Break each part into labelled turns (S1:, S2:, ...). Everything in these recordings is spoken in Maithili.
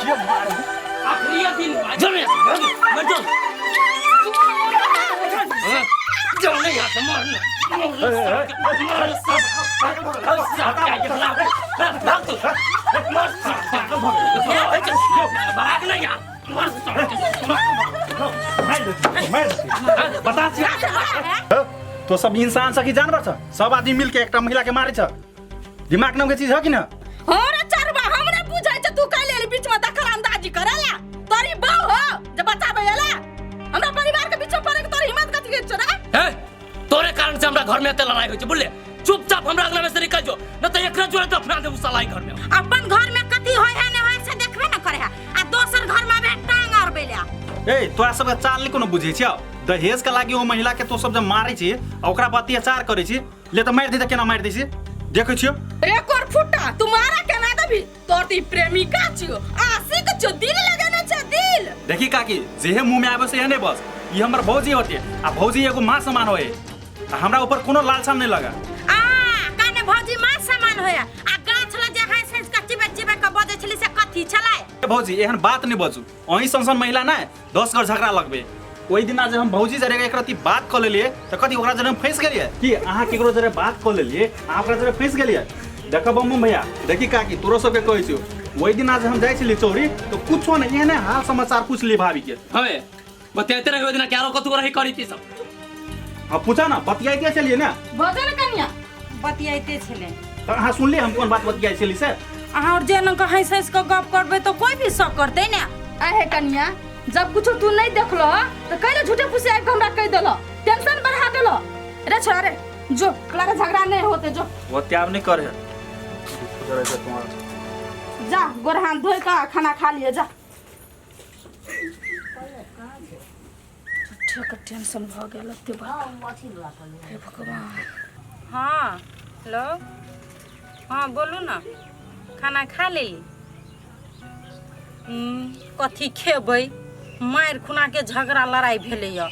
S1: ये मार आखिरी दिन जो नहीं मर जो जो नहीं यहाँ से मारना भाग ना यहाँ
S2: बता तो सब इंसान छ कि जानवर छ सब आदमी मिलके एकटा महिला के मारे छ दिमाग नाम के चीज है कि ना
S3: हमरा चरबा हमरा बुझाइ छै तू काल्हि एली बीच में दखल अंदाजी करेला तोरी बहू हो जे बचाबै एला हमरा परिवार के बीच में पड़े के तोरी हिम्मत कथी के छौ रे
S1: ए, तोरे कारण से हमरा घर में एते लड़ाई होइ छै बुझले चुपचाप हमरा अंगना में से निकल जो न त एकरा जोरे दफना देबू साला ई घर में
S4: अपन घर में कथी होय है ने होय से देखबे न करे है आ दोसर घर में आबे टांग अड़बै ले
S2: ए तोरा सबके चाल नहीं कोनो बुझै छियौ दहेज के लागी ओ महिला के तो सब जब मारै छी आ ओकरा पर अत्याचार करै छी ले तऽ मारि दे तऽ केना मारि दै छी देखै छियौ
S3: रे कोर फुटा तू मारा केना देबी तोर ती प्रेमिका छियो आशिक छियो दिल लगेने छै दिल
S2: देखी काकी जेहे मुंह में आवे से नहीं बस ई हमर भौजी होते आ भौजी एगो माँ समान होए आ हमरा ऊपर कोनो लालसा नहीं लगा
S4: आ काने भौजी माँ समान होया आ गाछ ल जे है से चिबे चिबे के बजै छली से कथी छलै
S2: ए भौजी एहन बात नहीं बजू अहीं सन सन महिला ना 10 घर झगड़ा लगबे ओहि दिना जे हम भौजी जरे एक रति बात कऽ लेलियै तऽ कथी ओकरा जरे हम फँसि गेलियै कि अहाँ केकरो जरे बात कऽ लेलियै अहाँ ओकरा जरे फँसि गेलियै देखऽ बम बम भैया देखी काकी तोरो सबके कहै छियौ ओहि दिना जे हम जाइ छलियै चौरी तऽ कुछो नहि एहने हाल समाचार पूछलियै भाभीके
S1: हवे बतियाते रहे ओहि दिना के आरो कतौ रही करी थी सब
S2: हाँ पूछा ना बतियाइते छलियै ने
S3: बजल कनिया
S4: बतियाइते छलै
S2: तऽ अहाँ सुनलियै हम कोन बात बतियाइ छली से
S4: अहाँ और जे न हंसि हंसि कऽ गप करबै तऽ कोई भी शक करतै ने
S3: आहे कनिया जब कुछ तू नहीं देखलो तो कैले झूठे फूसे आबि के हमरा कहि देलो टेंशन बढ़ा देलो रे छोड़ा रे जो लड़ाई झगड़ा नहीं होते जो
S2: वो त्याग नहीं करे
S3: जा गोर हाथ धोइ के खाना खा लिए जा झूठे के टेंशन भऽ गेल एते बड़का हे भगवान
S4: हाँ हेलो हाँ बोलू ने खाना खा लेली कथी खेबै मारि खुनाके झगड़ा लड़ाइ भेलैए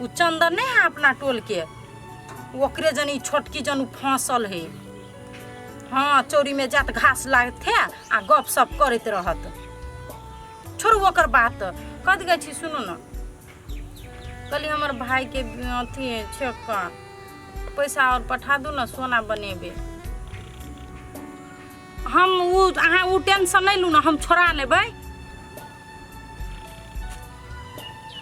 S4: ओ चन्दन नहि है अपना टोलके ओकरे जन ई छोटकी जन उ फँसल है हाँ चौरीमे जात घास लागथे आ गप सप करैत रहत छोड़ू ओकर बात कथी कहै छी सुनू ने कहली हमर भाइके अथी छेका पैसा आओर पठा दू ने सोना बनेबै हम ओ अहाँ ओ टेंशन नहि लू ने हम छोड़ा लेबै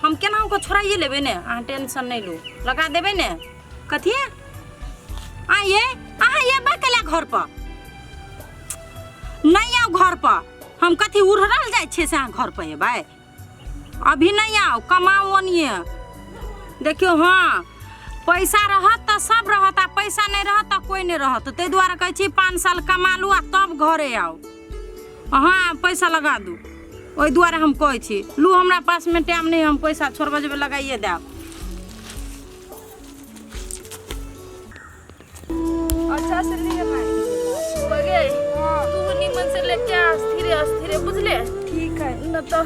S4: हम केनाहु कऽ छोड़ाइए लेबै ने अहाँ टेंशन नहि लू लगा देबै ने कथी आ ये अहाँ एबै कैला घर पर नहि आउ घर पर हम कथी उड़ल जाइ छियै से अहाँ घर पर एबै अभी नहीं आओ कमाओ ओनिए देखियौ हाँ पैसा रहत तऽ सब रहत आ पैसा नहि रहत तऽ कोइ नहि रहत ताहि दुआरे कहै छी 5 साल कमा लू आ तब घरे आउ हाँ पैसा लगा दू ओहि दुआरे हम कहै छी लू हमरा पासमे टाइम नहि हम पैसा छोड़बऽ जेबै लगाइए देब
S5: अच्छा से लिए माई बगे तू निमन से लेके आ धीरे धीरे बुझले
S6: ठीक है
S5: न तो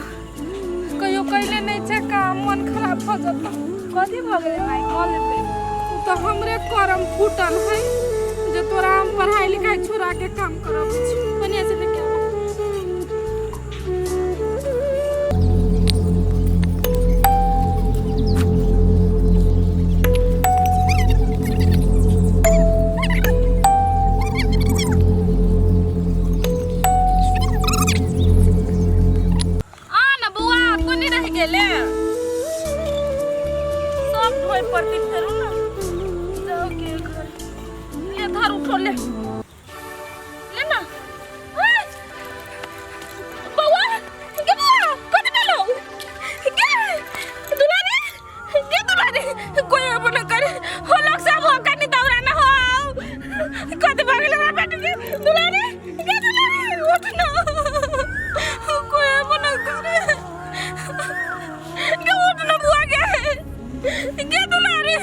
S5: कहियो कैले नहीं छे काम मन खराब हो जाता
S6: कथी भऽ गेलै माई कऽ लेबै
S5: उ तो हमरे करम फूटल है जे तोरा हम पढ़ाई लिखाई छोड़ा के काम करब बढ़िया से लेके आ आ ना बौआ कोनी रह गेले सब ढोइ पड़ती फेरू ना जाओ के घर ले धर उठो ले ले ना ओए! बौआ गे बौआ कत गेलो गे दुलारी गे दुलारी कोई अपन करे हो लोग सब हो कनी दौरा ना हो कत भागल हमरा बेटी के दुलारी गे दुलारी उठ ना कोई अपन करे गे उठ ना बुआ गे गे दुलारी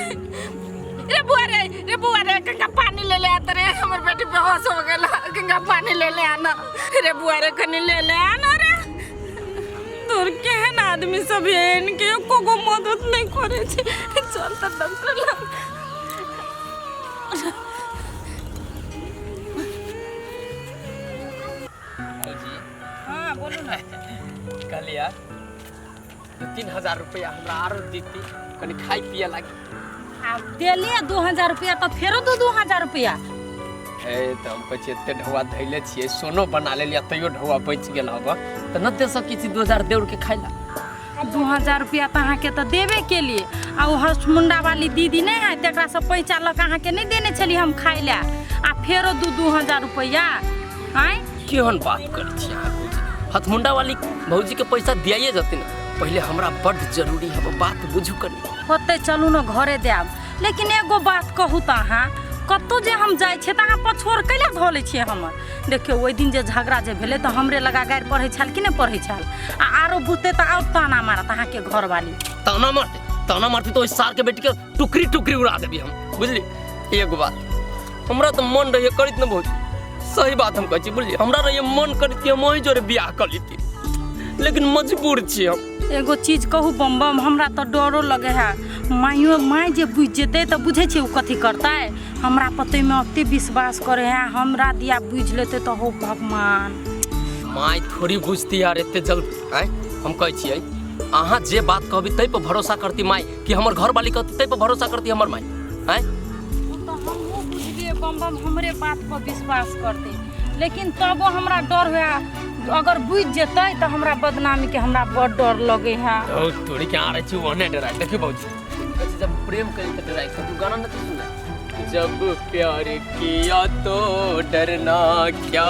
S5: रे बुआ रे रे बुआ रे गंगा पानी ले ले आते रे हमर बेटी बेहोश हो गेल गंगा पानी ले ले आना रे बुआ रे कनी ले ले आना रे तोर केहन आदमी सब है इनके एको गो मदद नहीं करे छे चल त डॉक्टर लग
S1: भौजी
S4: हाँ बोल बोलू ने।
S1: कहलियै 2-3 हजार रुपया हमरा आरो देती, कनि खाइ पिए लागी।
S4: आब देलियै 2000 रुपया तऽ फेरो 2-2 हजार रुपया?
S1: हे, तऽ हम कहै छियै, एते ढौआ धैले छियै, सोनो बना लेलियै, तैयो ढौआ बचि गेल हब, तऽ न दे सकै छी 2000 देउर के खाइ ला?
S4: 2000 रुपया तऽ अहाँके तऽ देबे केलियै। आ ओ हसमुंडा वाली दीदी नहि है, तकरा से पैसा लऽ कऽ अहाँके नहि देने छलियै हम खाइ लए? आ फेरो 2-2 हजार रुपया, आँय?
S1: केहन बात करै छी अहाँ भौजी? हथमुंडा वाली भौजी के पैसा दियाइए जते ने पहिले, हमरा बड्ड जरूरी है, बात बुझू कनि।
S4: होतै, चलू ने, घरे देब। लेकिन एगो बात कहू तऽ, अहाँ कतहु जे हम जाइ छियै तऽ अहाँ पछोर कैला धऽ लै छियै हमर? देखियौ, ओहि दिन जे झगड़ा जे भेलै तऽ हमरे लगा गारि पढ़ै छल कि नहि पढ़ै छल? आ आरो बुझतै तऽ आओर ताना मारत अहाँके घरवाली।
S1: ताना मारते, ताना मारते तो ओहि सार के बेटी के टुकड़ी टुकड़ी उड़ा देबी हम, बुझली? एगो बात, हमरा तऽ मन रहिए करैत ने भौजी, सही बात हम कहै छी, बुझली? हमरा रहिए मन करैत कि हम ओहि जोरे बियाह कऽ लेती, लेकिन मजबूर छी हम।
S4: एगो चीज कहू बम बम, हमरा तऽ डरो लगे है। माइयो, माय जे बुझि जेतै तऽ बुझै छियै ओ कथी करतै? हमरा पतिमे ओते विश्वास करे है, हमरा दिया बुझि लेतै तऽ हो भगवान।
S1: माय थोड़ी बुझती यार एते जल्दी, आँय? हम कहै छियै, अहाँ जे बात कहबी ताहि पर भरोसा करती माय, कि हमर घरवाली कहती ताहि पर भरोसा करती हमर माय, आँय?
S4: ओ तऽ हमहूँ बुझलियै बम बम, हमरे बात पर विश्वास करतै, लेकिन तबो हमरा डर हुए, अगर बुझि जेतै तऽ हमरा बदनामीके हमरा बड़ डर लगे है।
S1: ओ तोरी के आ रही छी, ओहने डराय। देखियौ भौजी, कहै छै, जब प्रेम करी तऽ डराय। तू गाना नहीं सुना, जब प्यार किया तो डरना क्या?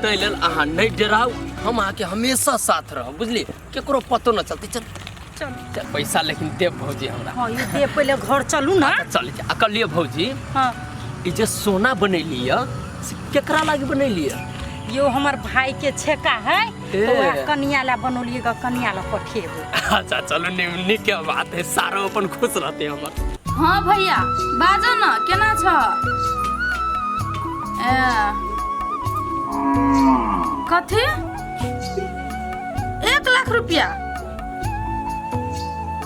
S1: ताहि लेल अहाँ नहि डराउ, हम अहाँके हमेशा साथ रहब, बुझलियै? केकरो पतो न चलतै। चल।
S4: चल।
S1: चल, पैसा लेकिन देब भौजी हमरा।
S4: हाँ, ये दे, पहिले घर चलू ना।
S1: चल। आ कहलियै भौजी, ई जे सोना बनैली यऽ से केकरा लागी बनैली यऽ?
S4: यो हमर भाई के छेका है।
S1: ए।
S4: तो वएह कनिया ला बनौलिए ग, कनिया ला पठेबो।
S1: अच्छा चलू, नीक के बात है, सारो अपन खुश रहते हमर।
S5: हाँ भैया, बाजो न, केना छ? ए, कथी 1 लाख रुपया?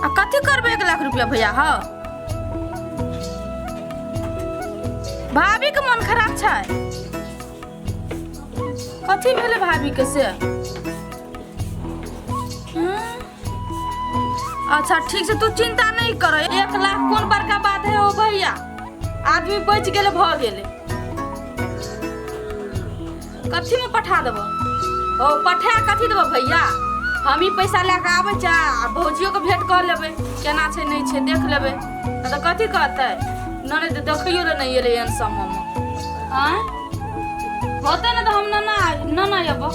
S5: आ कथी करबै 1 लाख रुपया भैया? हौ, भाभी के मन खराब छै? कथी भेलै भाभी के से? हम्म? अच्छा ठीक छै, तू चिंता नहीं कर। 1 लाख कोन बड़का बात है हो भैया? आदमी बच गेलै, भऽ गेलै। कथी में पठा देबो? ओ पठा कथी देबो भैया? हम ही पैसा लए कऽ आबै छै आ भौजियो के भेंट कऽ लेबै, केना छै नहि छै देख लेबै। नहि तऽ कथी कहतै, ननद तऽ देखैयो लए नहि एलै एहन समयमे। आँय, होतै ने तऽ हम नना नना अयबो,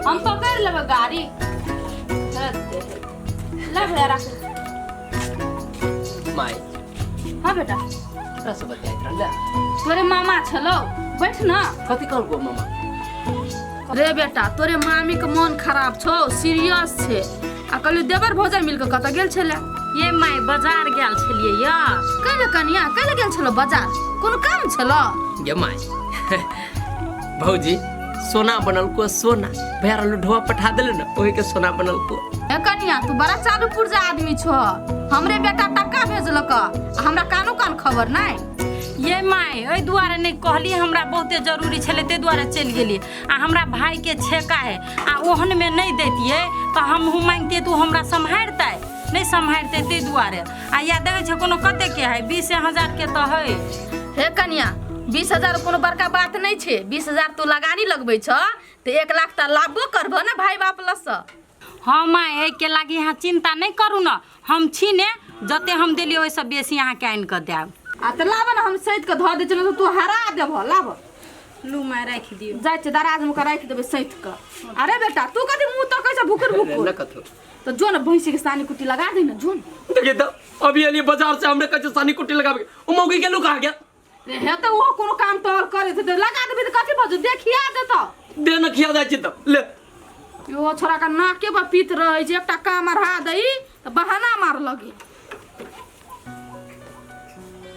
S5: हम पकड़ि लेबै गाड़ी। हेतै, ले भैया, राख।
S1: माय।
S5: हाँ बेटा।
S1: केकरा से बतियाइत रहले?
S5: तोरे मामा छलौ, बैठ ना।
S1: कथी कहलको मामा?
S5: रे बेटा, तोरे मामी के मन खराब छौ, सीरियस छै। आ कहलियौ, देवर भौजाइ मिल कऽ कतऽ गेल छलै?
S4: ये माय, बाजार गेल छलियै या।
S5: कैले कनिया, कैले गेल छलो बाजार? कोनो काम छलो?
S1: गे माय, भौजी सोना बनल को, सोना भैया लुढुआ पठा देले ने, ओही के सोना बनल को।
S5: ए कनिया, तू बड़ा चालू पुर्जा आदमी छो। हमरे बेटा टक्का भेजलक आ हमरा कानो कान खबर नहि।
S4: ये माय, एहि दुआरे नहि कहली, हमरा बहुते जरूरी छलै ताहि दुआरे चलि गेलियै। आ हमरा भाईके छेका है, आ ओहनमे नहि दैतियै तऽ हमहूँ मांगितियै तऽ ओ हमरा सम्हारितै नहि सम्हारितै, ताहि दुआरे। आ या देखै छै, कोनो कतेकके है, 20 हजारके तऽ है।
S5: हे कनिया, 20 हजार कोनो बड़का बात नहि छै। 20 हजार तू लगानी लगबै छ तऽ 1 लाख तऽ लाभो करबह ने भाई बाप लसँ।
S4: हँ माय, एहिके लागि अहाँ चिन्ता नहि करू ने, हम छी ने। जते हम देलियै ओहिसँ बेसी अहाँके आनि कऽ देब।
S5: आ तऽ लाबऽ ने, हम सैत कऽ धऽ दै छियै, तऽ तू हरा देबह। लाबऽ।
S4: लू माय, राखि दियौ।
S5: जाइ छियै, दराजमे कऽ राखि देबै सैत कऽ। अरे बेटा, तू कथी मुँह तकै छ भुकुर भुकुर?
S1: न कथो।
S5: तऽ जो ने, भैंसी के सानी कुट्टी लगा दे ने, जो ने।
S1: देखिए तो, अभी अली बाजार से, हमरे कहे सानी कुट्टी लगावे, ओ मौगी के लुका गया।
S5: रे हे, तऽ ओहो कोनो काम तोहर करे तऽ लगा देबै तऽ कथी भऽ जेतौ? देखिया देतौ।
S1: दे न, खिया जाइ छी तब ले।
S5: यो छोरा के नाके पर पीत रहै छै, एकटा काम अढ़ा दही तऽ बहाना मार लगे।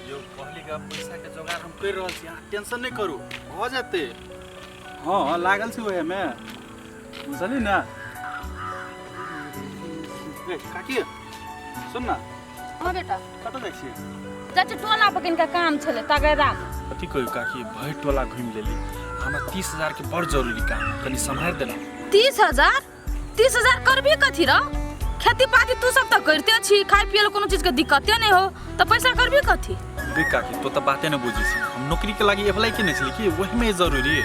S2: यौ, कहली का पैसा के जोगाड़ हम करि रहल छी, अहाँ टेंशन नहि करू, भऽ जेतै। हँ, लागल छी ओहेमे, बुझलियै ने? ए काकी, सुन न।
S5: हँ बेटा।
S2: कतऽ जाइ छियै?
S5: जाइ छियै टोला पर, कनिका काम छलै तगेदा।
S2: कथी कहियौ काकी, भरि टोला घुमि लेली, हमरा 30 हजारके बड़ जरूरी काम, कनि सम्हारि देलहुँ।
S5: 30,000? 30,000 करबी कथी र? खेती पाती तू सब तऽ करिते छी, खाय पियै लए कोनो चीजके दिक्कते नहि हो, तऽ पैसा करबी कथी?
S2: देख काकी, तो तऽ बाते नहि बुझै छी। हम नौकरीके लागि अप्लाई केने छली कि ओहिमे जरूरी।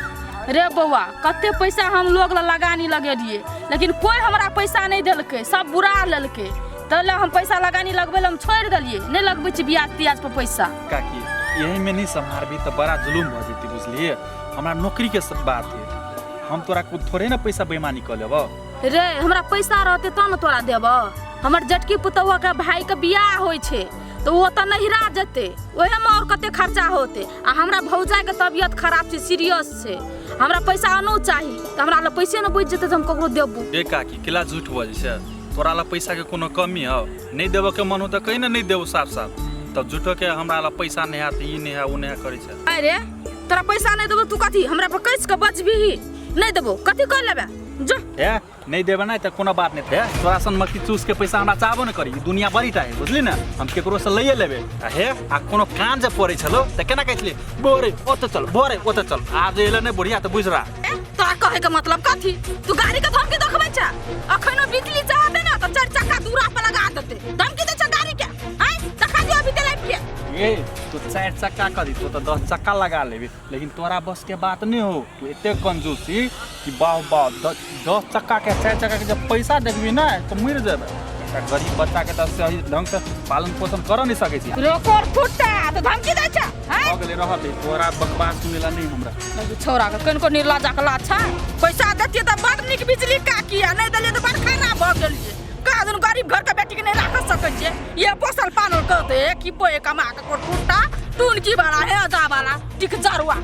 S5: रे बौआ, कते पैसा हम लोग लए लगानी लगेलियै, लेकिन कोइ हमरा पैसा नहि देलकै, सब बुरा लेलकै। तै लए हम पैसा लगानी लगबै लए हम छोड़ि देलियै, नहि लगबै छी ब्याज तियाज पर पैसा।
S2: काकी, यहीमे नहि सम्हारबी तऽ बड़ा जुलुम भऽ जेतै, बुझलियै? हमरा नौकरीके सब बात है, हम तोरा को थोड़े ने पैसा बेईमानी कऽ लेबौ।
S5: रे, हमरा पैसा रहतै तब ने तोरा देबौ। हमर जेठकी पुतहुके भाइके बियाह होइ छै तऽ ओ तऽ नहिरा जेतै, ओहेमे आओर कते खर्चा होतै। आ हमरा भौजाइके तबियत खराब छै, सीरियस छै, हमरा पैसा अनो चाही, तऽ हमरा लग पैसे ने बचि जेतै तऽ हम ककरो देबो।
S2: रे काकी, केला झूठ बजै छै? तोरा लग पैसा के कोनो कमी हौ? नहि देबऽ के मन हो तऽ कहि ने नहि देबो साफ साफ, तब झूठो के हमरा लग पैसा नहि है तऽ ई नहि है ओ नहि है करै छै।
S5: अरे तोरा पैसा नहि देबो, तू कथी हमरा पर कसि कऽ बजबिही? नहि देबो, कथी कर लेबे? जो।
S2: हे, नहीं देबे ना तऽ कोनो बात नहीं है। तोरा सन मक्खी चूस के पैसा हमरा चाहबो नहीं करी, ई दुनिया बड़ी टा है, बुझली ना? हम केकरो से लइए लेबे। आ हे, आ कोनो कान जे पड़ै छलो तऽ केना कहै छली, बोरे ओतऽ चल, बोरे ओतऽ चल। आब जे एलै नहि बुढ़िया तऽ बुझि रहा।
S3: ए, तोरा कहै के मतलब कथी? तू गाड़ी के धमकी देखबै छे? अखनो बिजली चाहते ना तऽ चारि चक्का दूरा पर लगा देते। धमकी दै छे गाड़ी के? आँय, देखा दियो अभी तेल के।
S2: ए, तू 4 चक्का करी, तू तऽ 10 चक्का लगा लेबी, लेकिन तोरा बस के बात नहीं हो। तू एते कंजूस छी कि बाह बाह, 10 चक्का के 4 चक्का के जब पैसा देखबी ना तो मरि जेबे। एकटा गरीब बच्चा के तऽ सही ढंग से पालन पोषण कर नहीं सकै छी।
S3: रोकोर फुट्टा तऽ धमकी दै छे? आँय?
S2: भऽ गेलै, रहऽ दे, तोरा बकवास सुनै ला नहीं हमरा।
S3: देखी छौड़ा के कनिको निर्लज्जा के लाज छै। पैसा देतियै तऽ बड़ नीक बिजली काकी, आ नहि देलियै तऽ बड़ खराब भऽ गेलियै। कहा गरीब घर के बेटी के नहीं राख सकै छियै। ये पोसल पानल करते की पोए कमा के को टूटा टूनकी वाला हे अदा वाला टिक जरुआ।